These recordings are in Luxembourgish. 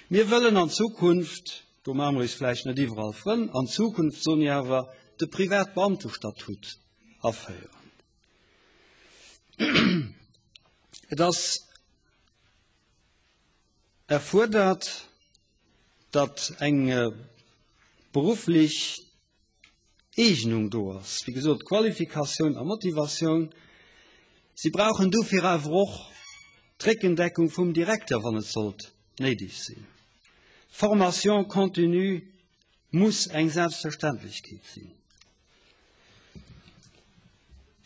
Mir wëllen an Zukunft, do maache mer eis vläicht net iwwerall Frënn, an Zukunft soen ech awer, de Privatbeamtestatut aféieren. Et ass erfuerdert, datt eng berufflech Eegnung do ass, wéi gesot Qualifikatioun a Motivatioun. Si brauchen dofir awer och d'Réckendeckung vum Direkter, wann et sollt néideg sinn. D'Formation continue muss eng Selbstverständlechkeet sinn.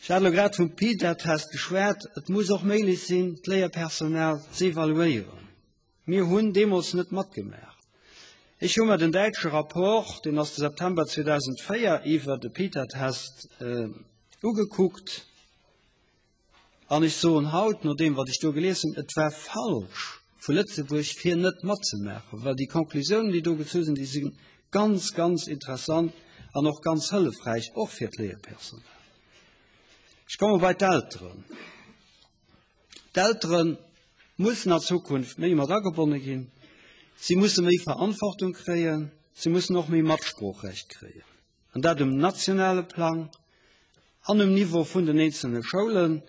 Ech hat elo grad vum PISA-Test geschwat. Et muss och méiglech sinn, d'Léierpersonal z'evaluéieren. Mir hunn deemools net matgemaach. Ech hu mer den däitsche Rapport, deen ass de September 2004, iwwer de PISA-Test ugekuckt an ech soen haut, no deem wat ech do gelies hunn, et war falsch vu Lëtzebuerg fir net matzemaachen, well déi Conclusiounen, déi do gezu sinn, déi si ganz, ganz interessant an och ganz hëllefräich, och fir d'Léierpersonal. Ech komme bei d'Elteren. D'Eltere mussen a Zukunft méi mat agebonne ginn, si musse méi Verantwortung kréien, si mussen och méi Matsproochrecht kréien, an dat um nationale Plang an um Niveau vun den eenzelne Schoulen,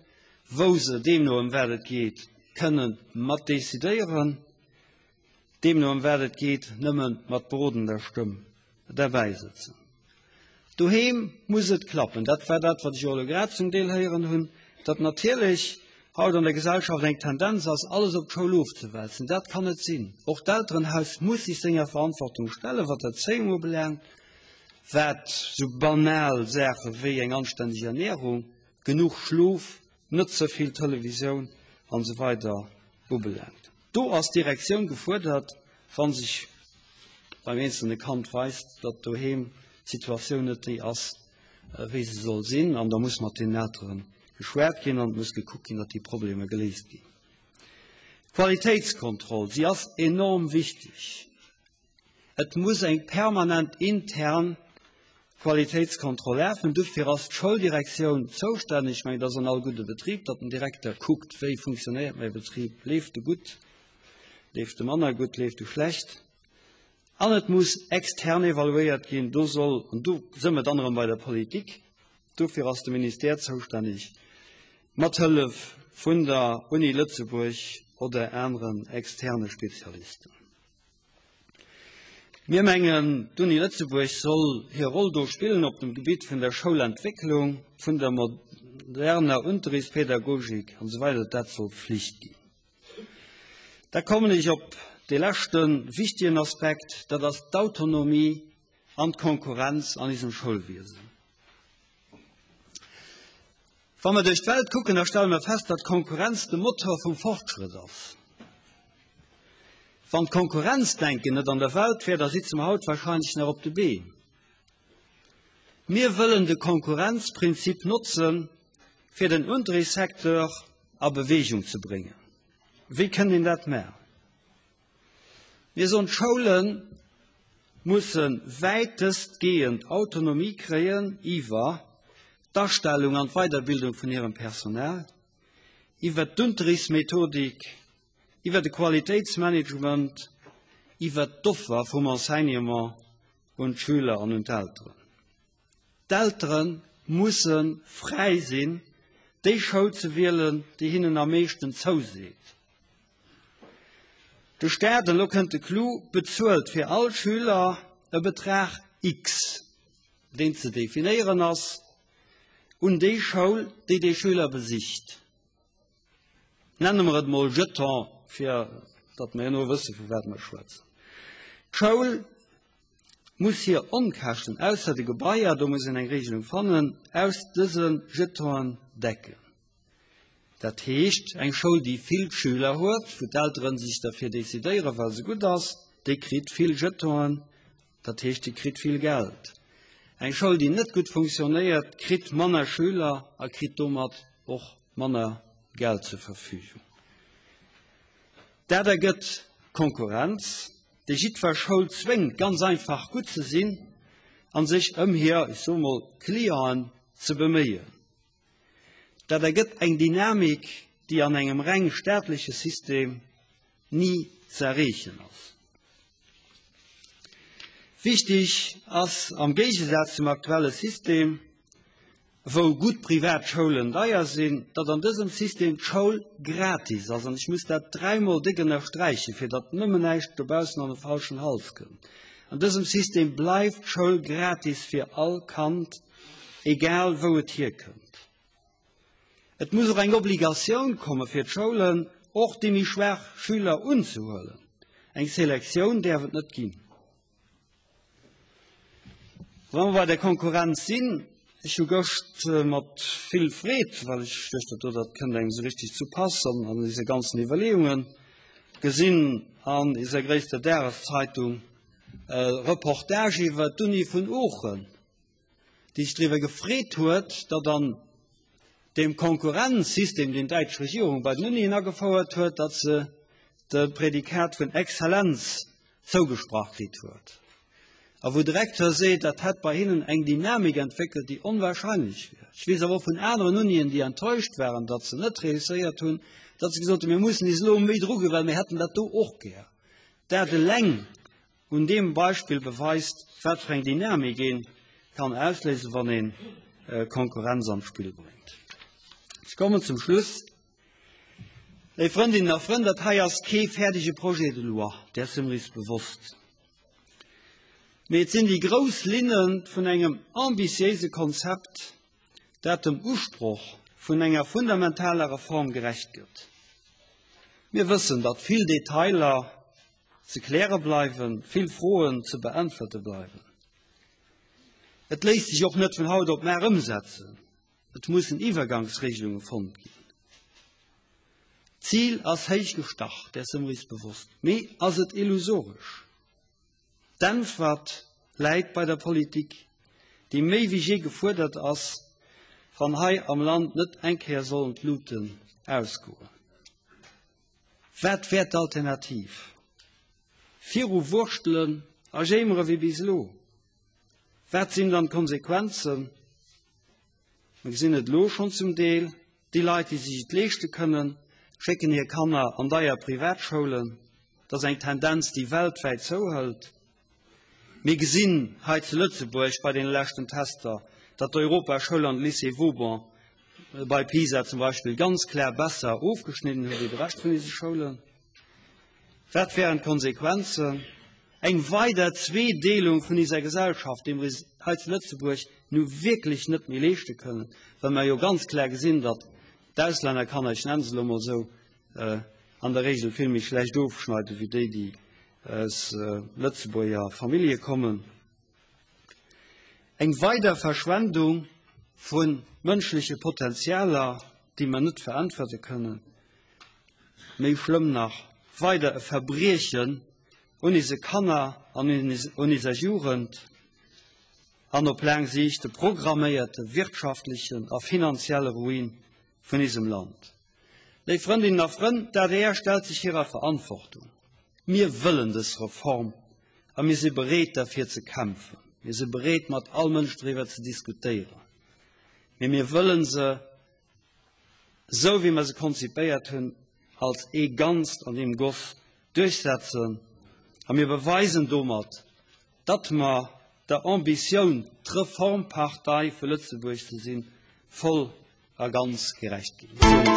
wou se, deemno ëm wat et geet, kënnen mat decidéieren, deemno ëm wat et geet, nëmme mat berodender Stëmm derbäi sëtzen. Doheem muss et klappen. Dat war dat, wat ech och elo grad zum Deel héieren hunn, datt natierlech haut an der Gesellschaft eng Tendenz ass, alles op d'Schoul ofzewälzen. Dat kann net sinn. Och d'Elterenhaus muss sech senger Verantwortung stellen, wat d'Erzéiung ubelaangt, wat sou banal Saache wéi eng anstänneg Ernährung, genuch Schlof, net ze vill Televisioun an esou weider ubelaangt. Do ass d'Direktioun gefuerdert, wa sech beim eenzelne Kand weist, datt doheem d'Situatioun net déi ass, wéi se soll sinn. An da muss mat den Eltere geschwat ginn an et muss gekuckt ginn, datt déi Problemer geléist ginn. D'Qualitéitskontroll, si ass enorm wichteg. Et muss eng permanent intern Qualitéitskontroll lafen. Dofir ass d'Schouldirektioun zoustänneg. Ech mengen, et ass an all gudde Betrib, datt den Direkter kuckt, wéi funktionéiert mäi Betrib, leeft e gutt, leeft e manner gutt, leeft e schlecht. An et muss extern evaluéiert ginn. Do soll, an do si mer dann erëm bei der Politik, dofir ass de Ministère zoustänneg, mat Hëllef vun der Uni Lëtzebuerg oder aneren externe Spezialisten. Mir mengen, d'Uni Lëtzebuerg soll hir Roll do spillen op dem Gebitt vun der Schoulentwécklung, vun der moderner Unterrichtspädagogik an esou weider. Dat soll Pflicht ginn. Da kommen ech op dee leschte wichtigen Aspekt, dat ass d'Autonomie an d'Konkurrenz an eisem Schoulwiesen. Wa mer duerch d'Welt kucken, da stelle mer fest, datt d'Konkurrenz de Motor vum Fortschrëtt ass. Wann d'Konkurrenzdenken net an der Welt wär, da sitze mer haut wahrscheinlech nach op de Been. Mir wëllen de Konkurrenzprinzip notzen, fir den Unterrichtssecteur a Bewegung ze bréngen. Wéi kënnt een dat maachen? Mir soen, d'Schoule musse wäitestgehend Autonomie kréien iwwer d'Astellung an d'Weiderbildung vun hirem Personal, iwwer d'Unterrichtsmethodik, iwwer de Qualitéitsmanagement, iwwer d'Offer vum Enseignement un d'Schüler an un d'Elteren. D'Eltere musse fräi sinn, déi Schoul ze wielen, déi hinnen am meeschten zouseet. De Staat, an elo kënnt de Clou, bezuelt fir all Schüler e Betrag X, deen ze definéieren ass, un déi Schoul, déi dee Schüler besicht. Nenne mer et mol Jeton, fir datt mer herno wësse vu wat mer schwätzen. D'Schoul muss hir Onkäschten, ausser de Gebaier, do muss een eng Regelung fannen, aus dëse Jetonen decken. Dat heescht, eng Schoul, déi vill Schüler huet, wou d'Eltere sech derfir decidéieren, well se gutt ass, déi kritt vill Jetonen, dat heescht, déi kritt vill Geld. Eng Schoul, déi net gutt funktionéiert, kritt manner Schüler a kritt domat och manner Geld zur Verfügung. Dat ergëtt Konkurrenz, déi jiddwer Schoul zwéngt, ganz einfach gutt ze sinn a sech ëm hir, ech soe mol, Clienten ze beméien. Dat ergëtt eng Dynamik, déi an engem reng staatleche System ni ze erreechen ass. Wichtig ass am Géigesaz zum aktuelle System, wou gutt privat Schoulen deier sinn, datt an dësem System d'Schoul gratis ass. An ech muss dat dräimol déck ënnersträichen, fir datt nëmmen näischt dobaussen an e falschen Hals kënnt. An dësem System bleift d'Schoul gratis fir all Kand, egal wou et hierkënnt. Et muss och eng Obligatioun komme fir d'Schoulen, och déi méi schwaach Schüler unzehuelen. Eng Selektioun däerf et net ginn. Wa mer bei der Konkurrenz sinn, ech hu gëscht mat vill Freed, well ech duecht, dat do, dat kënnt engem esou richtig zu Pass an an dise ganzen Iwwerleeungen, gesinn an iser gréisster Dageszeitung e Reportage iwwer d'Uni vun Oochen, déi sech driwwer gefreet huet, datt an deem Konkurrenzsystem, deen d'däitsch Regierung bei den Unien agefouert huet, datt se de Prädikat vun Exzellenz zougesprach kritt huet a wou de Recteur seet, dat hätt bei hinnen eng Dynamik entwéckelt, déi onwahrscheinlech wier. Ech weess awer och vun aneren Unien, déi enttäuscht waren, datt se net reusséiert hunn, datt se gesot hunn, mir mussen is elo méi dru ginn, well mir hätten dat do och gär. Dat eleng un deem Beispill beweist, wat fir eng Dynamik ee kann ausléisen, wann ee Konkurrenz an d'Spill bréngt. Ech kommen zum Schluss. Léif Frëndinnen a Frënn, dat hei ass kee fäerdege Projet de loi, där si mer is bewosst. Mee et sinn déi grouss Linne vun engem ambitiéise Konzept, dat dem Usproch vun enger fundamentaler Reform gerecht gëtt. Mir wëssen, datt vill Detailer ze kläre bleiwen, vill Froen ze beäntwerte bleiwen. Et léisst sech och net vun haut op mar ëmsetzen. Et mussen Iwwergangsregelunge fonnt ginn. D'Zil ass héich gestach, där si mer is bewosst. Mee ass et illusoresch? D'Äntwert läit bei der Politik, déi méi wéi jee gefuerdert ass, wann hei am Land net eng Kéier sollen d'Luten ausgoen. Wat wär d'Alternativ? Viru wurschtelen a jéimere wéi bis elo? Wat sinn dann d'Konsequenzen? Mir gesinn et elo schonn zum Deel, Déi Leit, déi sech et leeschte kënnen, schécken hir Kanner an deier Privatschoulen. Dat ass eng Tendenz, déi weltwäit zouhëlt. Mir gesinn hei zu Lëtzebuerg bei deene leschten Tester, datt d'Europaschoul an de Lycée Vauban bei PISA zum Beispill ganz klar besser ofgeschnidden hu wéi de Rescht vun eise Schoulen. Wat wären d'Konsequenzen? Eng weider Zweedeelung vun iser Gesellschaft, déi mer is hei zu Lëtzebuerg nu wierklech net méi leeschte kënnen, well mer jo ganz klar gesinn, datt d'Auslännerkanner, ech nenne se elo emol esou, an der Regel vill méi schlecht ofschneiden wéi déi, déi aus Lëtzebuerger Famillje kommen. Eng weider Verschwendung vu mënschleche Potenzialer, déi mer net veräntwerte kënnen. Méi schlëmm nach, weider e Verbriechen un ise Kanner an un iser Jugend an op laang Siicht de programméierte wirtschaftlechen a finanzielle Ruin vun isem Land. Léif Frëndinnen a Frënn, d'ADR stellt sech hirer Verantwortung. Mir wëllen dës Reform a mir si bereet derfir ze kämpfen. Mir si bereet mat all Mënsch driwwer ze diskutéieren. Mee mir wëllen se, esou wéi mer se konzipéiert hunn, als ee Ganzt an deem Goss duerchsetzen a mir beweisen domat, datt mer der Ambitioun, d'Reformpartei vu Lëtzebuerg ze sinn, voll a ganz gerecht ginn.